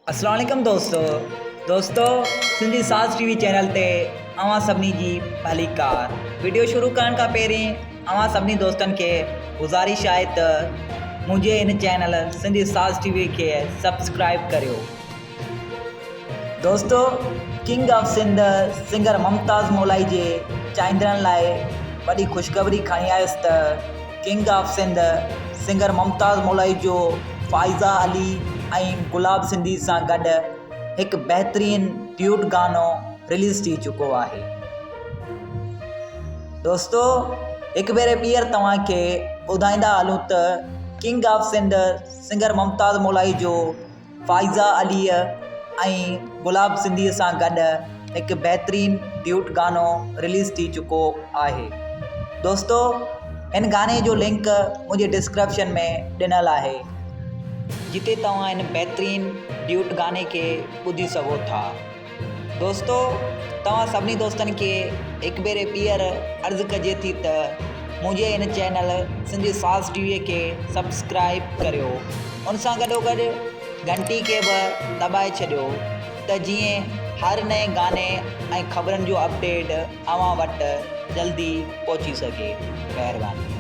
اسلام عليڪم دوستو دوستو سنڌي ساز ٽي وي چينل تي اوهان سڀني جي ڀليڪار وڊيو شروع ڪرڻ کان پهرين اوهان سڀني دوستن کي گذارش آهي ته منهنجي هن چينل سنڌي ساز ٽي وي کي سبسڪرائب ڪريو دوستو king of Sindh singer Mumtaz Molai جي چاهيندڙن لاء وڏي خوشخبري کڻي آيس ته king of Sindh singer Mumtaz Molai جو فائزه علي ۽ گلاب سنڌي سان گڏ هڪ بهترين ڊيوٽ گانو رليز ٿي چڪو آهي. دوستو هڪ ڀيري ٻيهر توهان کي ٻڌائيندا هلون ته king of Sindh singer Mumtaz Molai جو فائزه عليء ۽ گلاب سنڌيء سان گڏ هڪ بهترين ڊيوٽ گانو رليز ٿي چڪو آهي. دوستو هن گاني جو لنڪ منهنجي ڊسڪرپشن ۾ ڏنل آهي. جتي توهان هن بهترين ڊيوٽ گاني کي ٻڌي سگهو ٿا. دوستو توهان سڀني دوستن کي هڪ ڀيري ٻيهر عرض ڪجي ٿي ته منهنجي هن چينل سنڌي ساز ٽي وي کي سبسڪرائب ڪريو ان سان گڏو گڏ گهنٽي کي به دٻائي ڇڏيو ته جيئن هر نئين گاني ۽ خبرن جو اپڊيٽ اوهان وٽ جلدي پهچي سگهي مهرباني.